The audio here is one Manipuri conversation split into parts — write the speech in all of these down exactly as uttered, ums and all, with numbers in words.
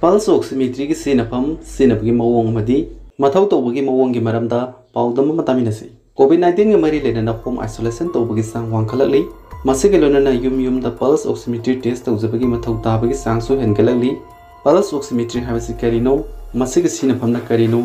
Pulse oximetry ꯒꯤ ꯁꯤꯖꯤꯟꯅꯐꯝ, ꯁꯤꯖꯤꯟꯅꯕꯒꯤ ꯃꯑꯣꯡ ꯑꯃꯗꯤ ꯃꯊꯧ ꯇꯧꯕꯒꯤ ꯃꯑꯣꯡꯒꯤ ꯃꯔꯝꯗ ꯄꯥꯎꯗꯝ ꯑꯃ ꯇꯥꯃꯤꯟꯅꯁꯤ꯫ COVID nineteen ꯒ ꯃꯔꯤ ꯂꯩꯅꯅ home isolation ꯇꯧꯕꯒꯤ ꯆꯥꯡ ꯋꯥꯡꯈꯠꯂꯛꯂꯤ꯫ ꯃꯁꯤꯒ ꯂꯣꯏꯅꯅ ꯌꯨꯝ ꯌꯨꯝꯗ pulse oximetry test ꯇꯧꯖꯕꯒꯤ ꯃꯊꯧ ꯇꯥꯕꯒꯤ ꯆꯥꯡꯁꯨ ꯍꯦꯟꯒꯠꯂꯛꯂꯤ꯫ Pulse oximetry ꯍꯥꯏꯕꯁꯤ ꯀꯔꯤꯅꯣ? ꯃꯁꯤꯒꯤ ꯁꯤꯖꯤꯟꯅꯐꯝꯅ ꯀꯔꯤꯅꯣ?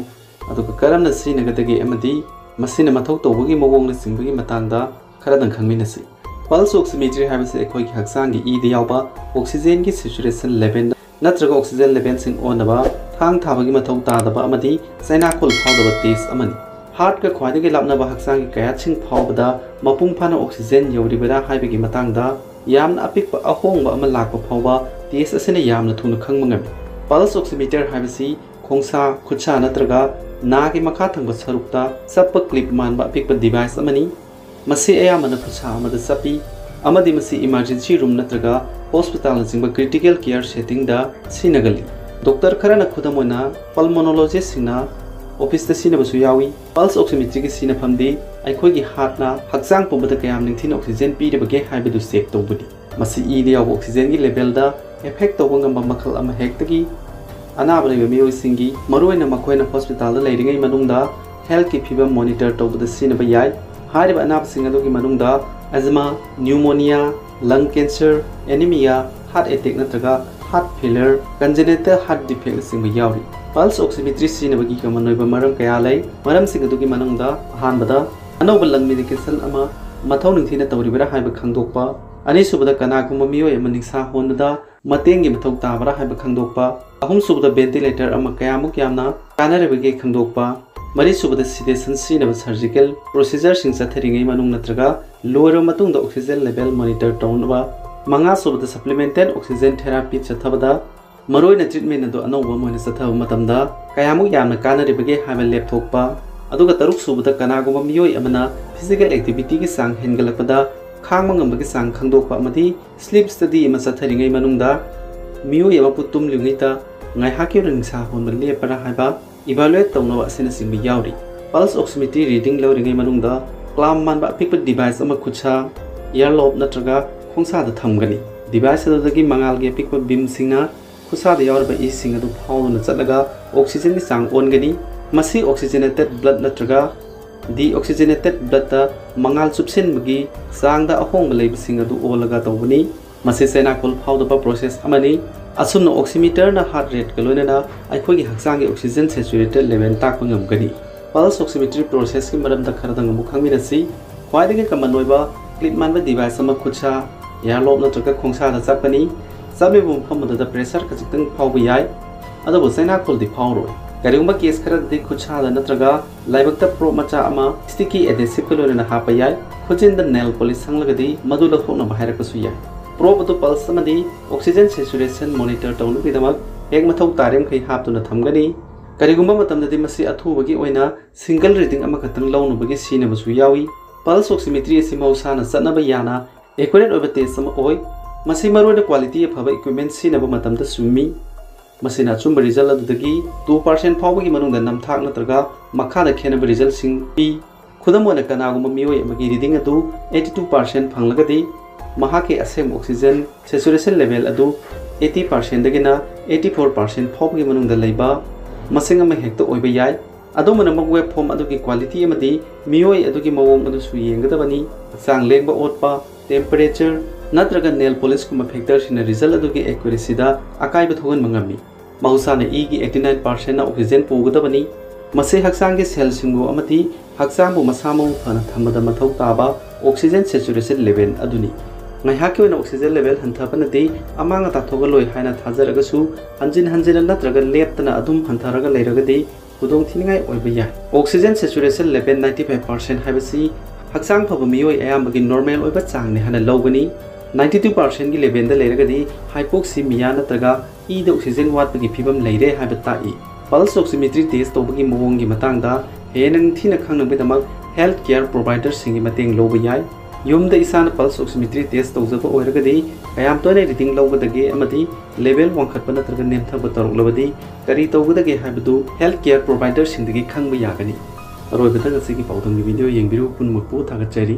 ꯑꯗꯨꯒ ꯀꯔꯝꯅ ꯁꯤꯖꯤꯟꯅꯒꯗꯒꯦ ꯑꯃꯗꯤ ꯃꯁꯤꯅ ꯃꯊꯧ ꯇꯧꯕꯒꯤ ꯃꯑꯣꯡꯅꯆꯤꯡꯕꯒꯤ ꯃꯇꯥꯡꯗ ꯈꯔꯗꯪ ꯈꯪꯃꯤꯟꯅꯁꯤ꯫ Pulse oximetry ꯍꯥꯏꯕꯁꯤ ꯑꯩꯈꯣꯏꯒꯤ ꯍꯛꯆꯥꯡꯒꯤ ꯏꯗ ꯌꯥꯎꯕ oxygen ꯒꯤ saturation level ꯅꯠꯇ꯭ꯔꯒ oxygen level ꯁꯤꯡ ꯑꯣꯟꯅꯕ ꯊꯥꯡ ꯊꯥꯕꯒꯤ ꯃꯊꯧ ꯇꯥꯗꯕ ꯑꯃꯗꯤ ꯆꯩꯅꯥꯈꯣꯜ ꯐꯥꯎꯗꯕ test ꯑꯃꯅꯤ꯫ Heart ꯀ ꯈ꯭ꯋꯥꯏꯗꯒꯤ ꯂꯥꯞꯅꯕ ꯍꯛꯆꯥꯡꯒꯤ ꯀꯌꯥꯠꯁꯤꯡ ꯐꯥꯎꯕꯗ ꯃꯄꯨꯡ ꯐꯥꯅ oxygen ꯌꯧꯔꯤꯕꯔꯥ ꯍꯥꯏꯕꯒꯤ ꯃꯇꯥꯡꯗ ꯌꯥꯝꯅ ꯑꯄꯤꯛꯄ ꯑꯍꯣꯡꯕ ꯑꯃ ꯂꯥꯛꯄ ꯐꯥꯎꯕ test ꯑꯁꯤꯅ ꯌꯥꯝꯅ ꯊꯨꯅ ꯈꯪꯕ ꯉꯝꯃꯤ꯫ Pulse oximeter ꯍꯥꯏꯕꯁꯤ ꯈꯣꯡꯁꯥ, ꯈꯨꯠꯁꯥ ꯅꯠꯇ꯭ꯔꯒ ꯅꯥꯒꯤ ꯃꯈꯥ ꯊꯪꯕ ꯁꯔꯨꯛꯇ ꯆꯞꯄ clip ꯃꯥꯟꯕ ꯑꯄꯤꯛꯄ device ꯑꯃꯅꯤ꯫ ꯃꯁꯤ ꯑꯌꯥꯝꯕꯅ ꯈꯨꯠꯁꯥ ꯑꯃꯗ ꯆꯞꯄꯤ ꯑꯃꯗꯤ ꯃꯁꯤ emergency room ꯅꯠꯇ꯭ꯔꯒ hospital ꯅꯆꯤꯡꯕ critical care setting ꯗ ꯁꯤꯖꯤꯟꯅꯒꯜꯂꯤ꯫ Doctor ꯈꯔꯅ, ꯈꯨꯗꯝ ꯑꯣꯏꯅ pulmonologist ꯁꯤꯡꯅ, office ꯇ ꯁꯤꯖꯤꯟꯅꯕꯁꯨ ꯌꯥꯎꯏ꯫ Pulse oximetry ꯒꯤ ꯁꯤꯖꯤꯟꯅꯐꯝꯗꯤ ꯑꯩꯈꯣꯏꯒꯤ heart ꯅ ꯍꯛꯆꯥꯡ ꯄꯨꯝꯕꯗ ꯀꯌꯥꯝ ꯅꯤꯡꯊꯤꯅ oxygen ꯄꯤꯔꯤꯕꯒꯦ ꯍꯥꯏꯕꯗꯨ check ꯇꯧꯕꯅꯤ꯫ ꯃꯁꯤ ꯏꯗ ꯌꯥꯎꯕ oxygen ꯒꯤ level ꯗ effect ꯇꯧꯕ ꯉꯝꯕ ꯃꯈꯜ ꯑꯃ ꯍꯦꯛꯇꯒꯤ ꯑꯅꯥꯕ ꯂꯩꯕ ꯃꯤꯑꯣꯏꯁꯤꯡꯒꯤ, ꯃꯔꯨꯑꯣꯏꯅ ꯃꯈꯣꯏꯅ hospital ꯗ ꯂꯩꯔꯤꯉꯩ ꯃꯅꯨꯡꯗ health ꯀꯤ ꯐꯤꯕꯝ monitor ꯇꯧꯕꯗ ꯁꯤꯖꯤꯟꯅꯕ ꯌꯥꯏ꯫ ꯍꯥꯏꯔꯤꯕ ꯑꯅꯥꯕꯁꯤꯡ ꯑꯗꯨꯒꯤ ꯃꯅꯨꯡꯗ asthma, pneumonia, lung cancer, anemia, heart attack ꯅꯠꯇ꯭ꯔꯒ heart failure, congenital heart defect ꯅꯆꯤꯡꯕ ꯌꯥꯎꯔꯤ꯫ Pulse oximetry ꯁꯤꯖꯤꯟꯅꯕꯒꯤ common ꯑꯣꯏꯕ ꯃꯔꯝ ꯀꯌꯥ ꯂꯩ꯫ ꯃꯔꯝꯁꯤꯡ ꯑꯗꯨꯒꯤ ꯃꯅꯨꯡꯗ ꯑꯍꯥꯟꯕꯗ, ꯑꯅꯧꯕ lung medication ꯑꯃ ꯃꯊꯧ ꯅꯤꯡꯊꯤꯅ ꯇꯧꯔꯤꯕꯔꯥ ꯍꯥꯏꯕ ꯈꯪꯗꯣꯛꯄ, ꯑꯅꯤꯁꯨꯕꯗ, ꯀꯅꯥꯒꯨꯝꯕ ꯃꯤꯑꯣꯏ ꯑꯃ ꯅꯤꯡꯁꯥ ꯍꯣꯟꯕꯗ ꯃꯇꯦꯡꯒꯤ ꯃꯊꯧ ꯇꯥꯕ꯭ꯔꯥ ꯍꯥꯏꯕ ꯈꯪꯗꯣꯛꯄ, ꯑꯍꯨꯝꯁꯨꯕꯗ, ventilator ꯑꯃ ꯀꯌꯥꯃꯨꯛ ꯌꯥꯝꯅ ꯀꯥꯟꯅꯔꯤꯕꯒꯦ ꯈꯪꯗꯣꯛꯄ, ꯃꯔꯤꯁꯨꯕꯗ, sedation ꯁꯤꯖꯤꯟꯅꯕ surgical procedure ꯁꯤꯡ ꯆꯠꯊꯔꯤꯉꯩ ꯃꯅꯨꯡ ꯅꯠꯇ꯭ꯔꯒ ꯂꯣꯏꯔꯕ ꯃꯇꯨꯡꯗ oxygen level monitor ꯇꯧꯅꯕ, ꯃꯉꯥꯁꯨꯕꯗ, supplemental oxygen therapy ꯆꯠꯊꯕꯗ ꯃꯔꯨꯑꯣꯏꯅ treatment ꯑꯗꯨ ꯑꯅꯧꯕ ꯑꯃ ꯑꯣꯏꯅ ꯆꯠꯊꯕ ꯃꯇꯝꯗ ꯀꯌꯥꯃꯨꯛ ꯌꯥꯝꯅ ꯀꯥꯟꯅꯔꯤꯕꯒꯦ ꯍꯥꯏꯕ ꯂꯦꯞꯊꯣꯛꯄ, ꯑꯗꯨꯒ ꯇꯔꯨꯛꯁꯨꯕꯗ, ꯀꯅꯥꯒꯨꯝꯕ ꯃꯤꯑꯣꯏ ꯑꯃꯅ physical activity ꯒꯤ ꯆꯥꯡ ꯍꯦꯟꯒꯠꯂꯛꯄꯗ ꯈꯥꯡꯕ ꯉꯝꯕꯒꯤ ꯆꯥꯡ ꯈꯪꯗꯣꯛꯄ ꯑꯃꯗꯤ sleep study ꯑꯃ ꯆꯠꯊꯔꯤꯉꯩ ꯃꯅꯨꯡꯗ ꯃꯤꯑꯣꯏ ꯑꯃꯕꯨ ꯇꯨꯝꯂꯤꯉꯩꯗ ꯉꯥꯏꯍꯥꯛꯀꯤ ꯑꯣꯏꯅ ꯅꯤꯡꯁꯥ ꯍꯣꯟꯕ ꯂꯦꯞꯄꯔꯥ ꯍꯥꯏꯕ evaluate ꯇꯧꯅꯕ ꯑꯁꯤꯅꯆꯤꯡꯕ ꯌꯥꯎꯔꯤ꯫ Pulse oximetry reading ꯂꯧꯔꯤꯉꯩ ꯃꯅꯨꯡꯗ clamp ꯃꯥꯟꯕ ꯑꯄꯤꯛꯄ device ꯑꯃ ꯈꯨꯠꯁꯥ, earlobe ꯅꯠꯇ꯭ꯔꯒ ꯈꯣꯡꯁꯥꯗ ꯊꯝꯒꯅꯤ꯫ Device ꯑꯗꯨꯗꯒꯤ ꯃꯉꯥꯜꯒꯤ ꯑꯄꯤꯛꯄ beam ꯁꯤꯡꯅ ꯈꯨꯠꯁꯥꯗ ꯌꯥꯎꯔꯤꯕ ꯏꯁꯤꯡ ꯑꯗꯨ ꯐꯥꯎꯗꯨꯅ ꯆꯠꯂꯒ oxygenꯒꯤ ꯆꯥꯡ ꯑꯣꯟꯒꯅꯤ꯫ ꯃꯁꯤ oxygenated blood ꯅꯠꯇ꯭ꯔꯒ deoxygenated bloodꯇ ꯃꯉꯥꯜ ꯆꯨꯞꯁꯤꯟꯕꯒꯤ ꯆꯥꯡꯗ ꯑꯍꯣꯡꯕ ꯂꯩꯕꯁꯤꯡ ꯑꯗꯨ ꯑꯣꯜꯂꯒ ꯇꯧꯕꯅꯤ꯫ ꯃꯁꯤ ꯆꯩꯅꯥꯈꯣꯜ ꯐꯥꯎꯗꯕ process ꯑꯃꯅꯤ꯫ ꯑꯁꯨꯝꯅ oximeterꯅ heart rateꯀ ꯂꯣꯏꯅꯅ ꯑꯩꯈꯣꯏꯒꯤ ꯍꯛꯆꯥꯡꯒꯤ oxygen saturation level ꯇꯥꯛꯄ ꯉꯝꯒꯅꯤ꯫ Pulse oximetry processꯀꯤ ꯃꯔꯝꯗ ꯈꯔꯗꯪ ꯑꯃꯨꯛ ꯈꯪꯃꯤꯟꯅꯁꯤ꯫ ꯈ꯭ꯋꯥꯏꯗꯒꯤ common ꯑꯣꯏꯕ clip ꯃꯥꯟꯕ device ꯑꯃ ꯈꯨꯠꯁꯥ, earlobe ꯅꯠꯇ꯭ꯔꯒ ꯈꯣꯡꯁꯥꯗ ꯆꯞꯀꯅꯤ꯫ ꯆꯞꯂꯤꯕ ꯃꯐꯝ ꯑꯗꯨꯗ pressure ꯈꯖꯤꯛꯇꯪ ꯐꯥꯎꯕ ꯌꯥꯏ, ꯑꯗꯨꯕꯨ ꯆꯩꯅꯥꯈꯣꯜꯗꯤ ꯐꯥꯎꯔꯣꯏ꯫ ꯀꯔꯤꯒꯨꯝꯕ case ꯈꯔꯗꯗꯤ ꯈꯨꯠꯁꯥꯗ ꯅꯠꯇ꯭ꯔꯒ ꯂꯥꯏꯕꯛꯇ probe ꯃꯆꯥ ꯑꯃ sticky adhesiveꯀ ꯂꯣꯏꯅꯅ ꯍꯥꯞꯄ ꯌꯥꯏ꯫ ꯈꯨꯖꯤꯟꯗ nail polish ꯁꯪꯂꯒꯗꯤ ꯃꯗꯨ ꯂꯧꯊꯣꯛꯅꯕ ꯍꯥꯏꯔꯛꯄꯁꯨ ꯌꯥꯏ꯫ Probe ꯑꯗꯨ pulse ꯑꯃꯗꯤ oxygen saturation monitor ꯇꯧꯅꯕꯒꯤꯗꯃꯛ ꯍꯦꯛ ꯃꯊꯧ ꯇꯥꯔꯤꯃꯈꯩ ꯍꯥꯞꯇꯨꯅ ꯊꯝꯒꯅꯤ꯫ ꯀꯔꯤꯒꯨꯝꯕ ꯃꯇꯝꯗꯗꯤ ꯃꯁꯤ ꯑꯊꯨꯕꯒꯤ ꯑꯣꯏꯅ single reading ꯑꯃꯈꯛꯇꯪ ꯂꯧꯅꯕꯒꯤ ꯁꯤꯖꯤꯟꯅꯕꯁꯨ ꯌꯥꯎꯏ꯫ Pulse oximetry ꯑꯁꯤ ꯃꯍꯧꯁꯥꯅ ꯆꯠꯅꯕ ꯌꯥꯅ accurate ꯑꯣꯏꯕ test ꯑꯃ ꯑꯣꯏ꯫ ꯃꯁꯤ ꯃꯔꯨꯑꯣꯏꯅ quality ꯑꯐꯕ equipment ꯁꯤꯖꯤꯟꯅꯕ ꯃꯇꯝꯗ ꯆꯨꯝꯃꯤ꯫ ꯃꯁꯤꯅ ꯑꯆꯨꯝꯕ result ꯑꯗꯨꯗꯒꯤ two percent ꯐꯥꯎꯕꯒꯤ ꯃꯅꯨꯡꯗ ꯅꯝꯊꯥꯛ ꯅꯠꯇ꯭ꯔꯒ ꯃꯈꯥꯗ ꯈꯦꯠꯅꯕ resultꯁꯤꯡ ꯄꯤ꯫ ꯈꯨꯗꯝ ꯑꯣꯏꯅ, ꯀꯅꯥꯒꯨꯝꯕ ꯃꯤꯑꯣꯏ ꯑꯃꯒꯤ reading ꯑꯗꯨ eighty two percent ꯐꯪꯂꯒꯗꯤ, ꯃꯍꯥꯛꯀꯤ ꯑꯁꯦꯡꯕ oxygen saturation level ꯑꯗꯨ eighty percentꯗꯒꯤꯅ eighty four percent ꯐꯥꯎꯕꯒꯤ ꯃꯅꯨꯡꯗ ꯂꯩꯕ ꯃꯁꯤꯡ ꯑꯃ ꯍꯦꯛꯇ ꯑꯣꯏꯕ ꯌꯥꯏ꯫ ꯑꯗꯨꯝ ꯑꯣꯏꯅꯃꯛ, wave form ꯑꯗꯨꯒꯤ quality ꯑꯃꯗꯤ ꯃꯤꯑꯣꯏ ꯑꯗꯨꯒꯤ ꯃꯑꯣꯡ ꯑꯗꯨꯁꯨ ꯌꯦꯡꯒꯗꯕꯅꯤ꯫ ꯍꯛꯆꯥꯡ ꯂꯦꯡꯕ ꯑꯣꯠꯄ, temperature ꯅꯠꯇ꯭ꯔꯒ nail polishꯀꯨꯝꯕ factorꯁꯤꯡꯅ result ꯑꯗꯨꯒꯤ accuracyꯗ ꯑꯀꯥꯏꯕ ꯊꯣꯛꯍꯟꯕ ꯉꯝꯃꯤ꯫ ꯃꯍꯧꯁꯥꯅ ꯏꯒꯤ eighty nine percentꯅ oxygen ꯄꯨꯒꯗꯕꯅꯤ꯫ ꯃꯁꯤ ꯍꯛꯆꯥꯡꯒꯤ cellꯁꯤꯡꯕꯨ ꯑꯃꯗꯤ ꯍꯛꯆꯥꯡꯕꯨ ꯃꯁꯥ ꯃꯎ ꯐꯅ ꯊꯝꯕꯗ ꯃꯊꯧ ꯇꯥꯕ oxygen saturation level ꯑꯗꯨꯅꯤ꯫ ꯉꯥꯏꯍꯥꯛꯀꯤ ꯑꯣꯏꯅ oxygen level ꯍꯟꯊꯕꯅꯗꯤ ꯑꯃꯥꯡ ꯑꯇꯥ ꯊꯣꯛꯍꯜꯂꯣꯏ ꯍꯥꯏꯅ ꯊꯥꯖꯔꯒꯁꯨ, ꯍꯟꯖꯤꯟ ꯍꯟꯖꯤꯟꯅ ꯅꯠꯇ꯭ꯔꯒ ꯂꯦꯞꯇꯅ ꯑꯗꯨꯝ ꯍꯟꯊꯔꯒ ꯂꯩꯔꯒꯗꯤ ꯈꯨꯗꯣꯡꯊꯤꯅꯤꯡꯉꯥꯏ ꯑꯣꯏꯕ ꯌꯥꯏ꯫ Oxygen saturation level ninety five percent ꯍꯥꯏꯕꯁꯤ ꯍꯛꯆꯥꯡ ꯐꯕ ꯃꯤꯑꯣꯏ ꯑꯌꯥꯝꯕꯒꯤ normal ꯑꯣꯏꯕ ꯆꯥꯡꯅꯤ ꯍꯥꯏꯅ ꯂꯧꯒꯅꯤ꯫ Ninety two percentꯀꯤ levelꯗ ꯂꯩꯔꯒꯗꯤ hypoxemia ꯅꯠꯇ꯭ꯔꯒ ꯏꯗ oxygen ꯋꯥꯠꯄꯒꯤ ꯐꯤꯚꯝ ꯂꯩꯔꯦ ꯍꯥꯏꯕ ꯇꯥꯛꯏ꯫ Pulse oximetry test ꯇꯧꯕꯒꯤ ꯃꯑꯣꯡꯒꯤ ꯃꯇꯥꯡꯗ ꯍꯦꯟꯅ ꯅꯤꯡꯊꯤꯅ ꯈꯪꯅꯕꯒꯤꯗꯃꯛ health care providerꯁꯤꯡꯒꯤ ꯃꯇꯦꯡ ꯂꯧꯕ ꯌꯥꯏ꯫ ꯌꯨꯝꯗ ꯏꯁꯥꯅ pulse oximetry test ꯇꯧꯖꯕ ꯑꯣꯏꯔꯒꯗꯤ, ꯀꯌꯥꯝ ꯇꯣꯏꯅ reading ꯂꯧꯒꯗꯒꯦ ꯑꯃꯗꯤ level ꯋꯥꯡꯈꯠꯄ ꯅꯠꯇ꯭ꯔꯒ ꯅꯦꯝꯊꯕ ꯇꯧꯔꯛꯂꯕꯗꯤ ꯀꯔꯤ ꯇꯧꯒꯗꯒꯦ ꯍꯥꯏꯕꯗꯨ health care providerꯁꯤꯡꯗꯒꯤ ꯈꯪꯕ ꯌꯥꯒꯅꯤ꯫ ꯑꯔꯣꯏꯕꯗ ꯉꯁꯤꯒꯤ ꯄꯥꯎꯗꯝꯒꯤ video ꯌꯦꯡꯕꯤꯔꯤꯕ ꯄꯨꯝꯅꯃꯛꯄꯨ ꯊꯥꯒꯠꯆꯔꯤ꯫